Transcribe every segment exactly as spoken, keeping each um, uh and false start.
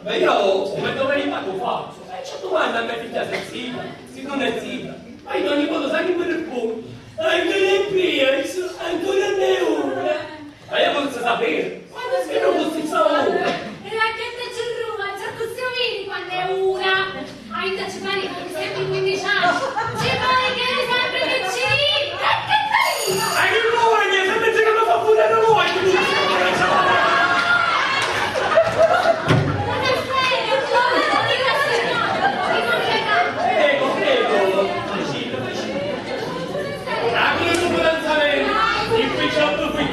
Ma io, come domani vado faccio? E ci domando a mia figlia se è zita, se non è zita. Ma io ogni volta sai che mi risponde? Ancora è presto, ancora non è ora. Ma io cosa sapere? Quando è che non fosse ora? E la gente ci ruba, già così vedi quando è ora. Aita ci pari comu sempri quinnici anni? Ci pari ca eri sempri piccina! E chi vuoi? Sempri ci hanno fatto pure noi! Prego, prego, facite, facite. Apri il fidanzamento, il picciotto qui. E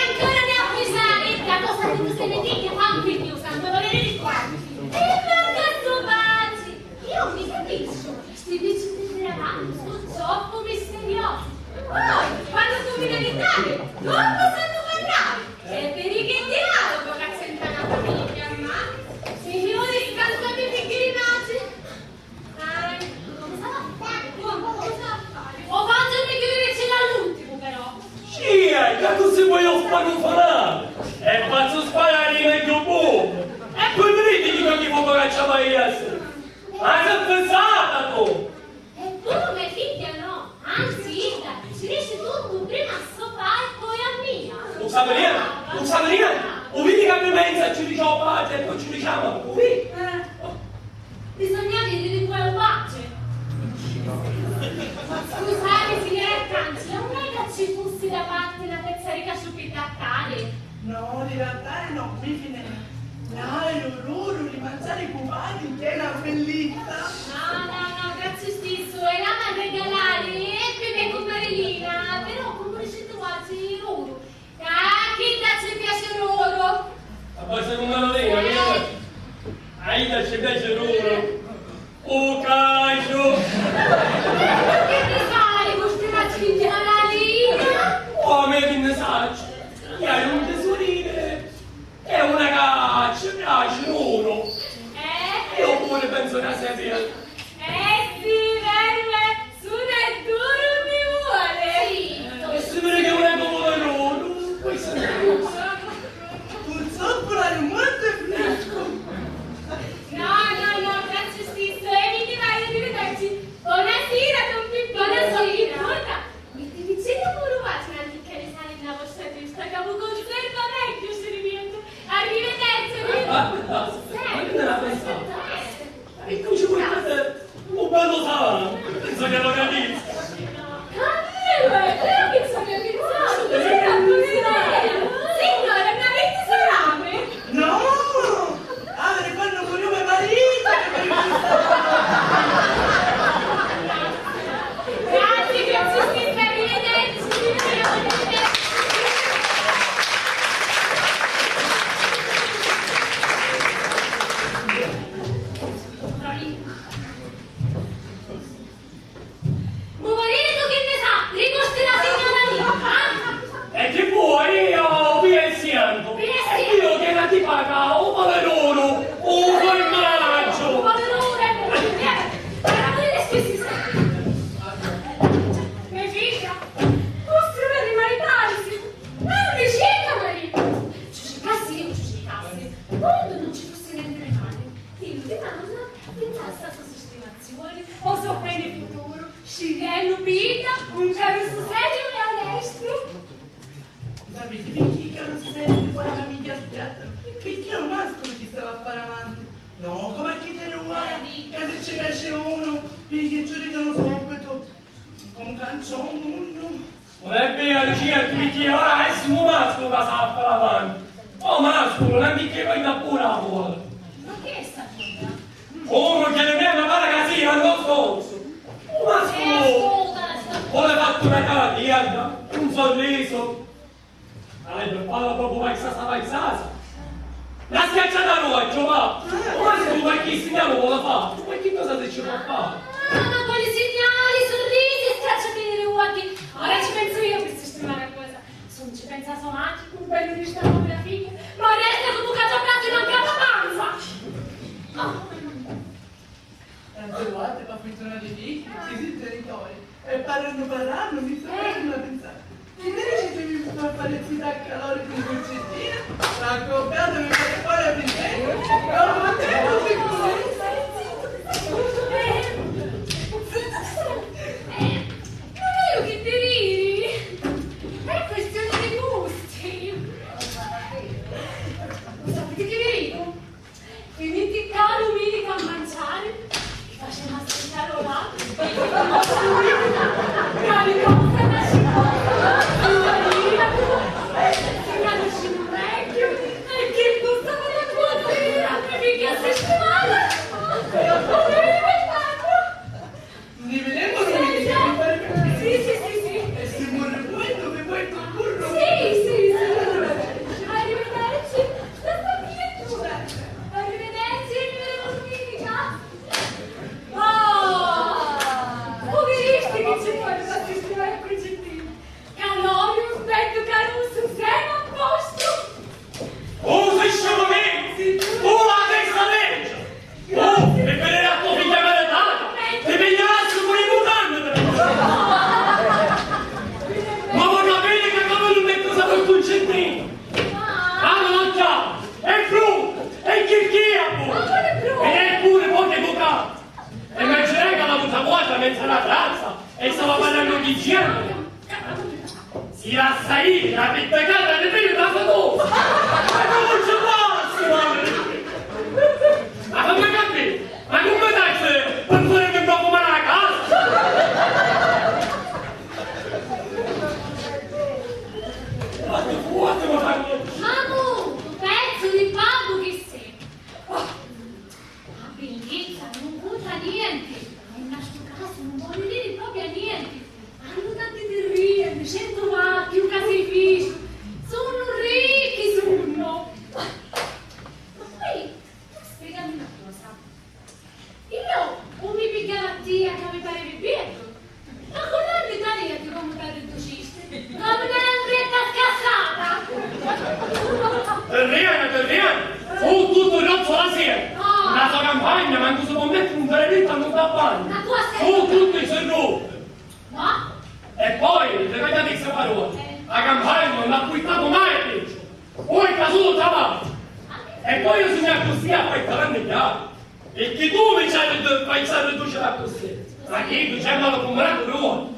ancora ne avvisare, la cosa che tu se ne dica, fa un figlio, santo volere di qua. E guarda sto pace! Io mi capisco, sti picciutti della mano sono troppo misteriosi. Poi, quando combina di dare, tutto sanno parlare. E vedi che dialogo che c'entra la famiglia, ma signori, scaldati i grimasci. Ah, cosa fa? Cosa fa? O faccio che chiudere ce l'all'ultimo, però. Sì, eh, che tu si vuoi fare un fanale. E faccio sparare meglio buono. E poi vedete chi non gli può cacciare mai essere. Ma sei pensata tu? E puru me figghia no, anzi, idda, ci dici tuttu prima a so pa e poi a mia. U Sabrina, u Sabrina, u vidi ca mi pensa ci dici o patri e poi ci diciamo, u vidi? Eh, bisogna dirgli di poi u patri. Scusate, signora Arcangela, non è che ci fossi da parte una pezza di casciuppi da tale? No, di lattari no, mi fine. L'airu, l'uru, li mangiari cupati, che è una bellizza! No, no, no, grazie stissu, e l'ama regalari e pi me cumpari Lina, però comu diciti vuatri, l'uru. Ah, chi dda ci piaci l'uru? A base di un melodino, via! A idda ci piaci l'uru! U caciu! Chi ti fai, cu sti matrighjali? Oh, a mia chi nni sacciu? Iu haiu un tisurinu e una ca ci piaci l'uru. Eh? Iu puru pensu ca sia vera. Eh sì, veru è, suna e duru mi vuole. Sì. E si viri chi una ca voli l'uru, poi si nni... Purtroppu l'haiu mortu e friscu. No, no, no, grazie stissu, e mi ni vaiu, arrivederci. Bonasira, don Pippinu. Bonasira. Ascolta, mi ti dicevi puru pagina antica risali nna vostra testa, ca vu conserva megghiu sti rivienti. Arrivederci, arrivederci. Ma, ma, ma, ma chi nni la pensa? E cu ci purtati un bellu salami? Pensu ca lo capiscu. Camillu, e chi pensa che mi... Signore, mi avete salame? No! Avrei quando pure me marito che mi... Grazie, grazie, arrivederci. Mu vuliti tu chi nni sa, ricosti la signora mia, ah? E chi vuoi? Io vi sento. Vi sento. E io che la ti paga, un poverone, un formaggio. Un poverone, eh, ma non è che si sa. Me figlia, vostru veri maritarisi, non mi cerca marito. Ci cercassi io, ci cercassi. Quando non ci fosse niente di male, io di mamma, pensassi a sta sistemazione, o so bene futuro, scegliennu pi idda un carusu serio e onestu. Sapiti picchì carusu serio di buona famigghia aspittanu? Picchì è un masculu chi stava a fari avanti. No, come a chi teni uguali, ca si ci piaci unu, pigghia e giudicanu subito. Comu canciò u munnu. Non è vera, Lucia, ti picchì ora è un masculu ca s'ha a fari avanti. Oh masculu, non ti chiedo in pura a vuole. Ma chi è sta cosa? Unu Geremia mi pare ca sia un stronzu. Un masculu. Eh, ascolta, sta... Vuole fattura cara tiedda, un sorriso. Dai, per farla proprio paisasa, paisasa. La schiacciata roja, va! Ma se tu vai chi segnale vuole fare? Ma che cosa se ci può fare? Ah, ma quali segnali, sorrisi e schiacciatine di uocchi? Ora ci penso io per sistemare a cosa. Se non ci pensa so maggio, un bello ristorante per la figlia, ma resta comunque a toccare manca la panza! Oh, mamma mia. Tante volte fa funzionare i figli, chi si genitori, e parranno parranno, mi sta facendo pensare. Invece di far fare zita a calore con Concettino, accoppiatevi per fare vedere, non potete sicuramente. Eh, non è che ti ridi, è questione di gusti. Sapete che vi dico? Finiti ccà duminica a manciari, chi facemu aspettari ora? Cari cosa nascita! Si capisci meglio e chi gusta con la tua sera, mi piace stimare! Ni videmu duminica, mi pari. Sì, sì, sì, sì. E si morri vuoi, dove vuoi col burro? Sì, sì, sì. Arrivederci. La famiglia è tua. Arrivederci, mi vedemu duminica. Oh! Puviristi chi ci vuole da sistemare il progettino. Calorius, petto, caruso, siamo a posto. Oh, sei sciamamenti! Oh, la testa leggia! Oh, e vedere a tua figlia maledata! Ti piglierassi pure i mutande! Ma voi capite che come non metto sapere il concettino? Ah, no, già! È brutto! È chicchia! E eppure poi che bucato! E immaginai che la muta vuota mezza la razza e stava parlando di genere! Si lassa iri, la pittacata di prima la fa tu! Ma come ci passa, ma fammi capire, ma come dai per fare che mi fumare la casa? Guarda, guarda, ma fanno... Mamu, tu pezzu di babbu chi sei! Oh. A biddizza nun cunta nienti, e nna stu casu nun voli diri propriu a nienti. Hannu tanti tirrieni, centu vacchi, un caseifici, sunnu ricchi, sunnu. Ma poi, tu spiegami na cosa. Io nun mi pigghiava a tia ca mi parevi beddu. Ma cu l'anni t'avia ti comu t'arridducisti? Comu t'avia andretta scassata! Terriani, terriani! Fu tuttu rozzu la sera! Ah! Nta so campagna mancu si pò mettere un veredettu a nun t'abbagna! Ma tu a Fu tuttu in serrutu! Ma? E poi, ripetiti sta parola, a campagna non ha acquistato mai peggio! Poi ca sulu travaglia! E poi io sugnu accussì a fai tarannigghiari! Picchì tu mi ci hai riddu-, mi ci hai ridduciri accussì? Ma chiddu c'è malu cumpratu, no?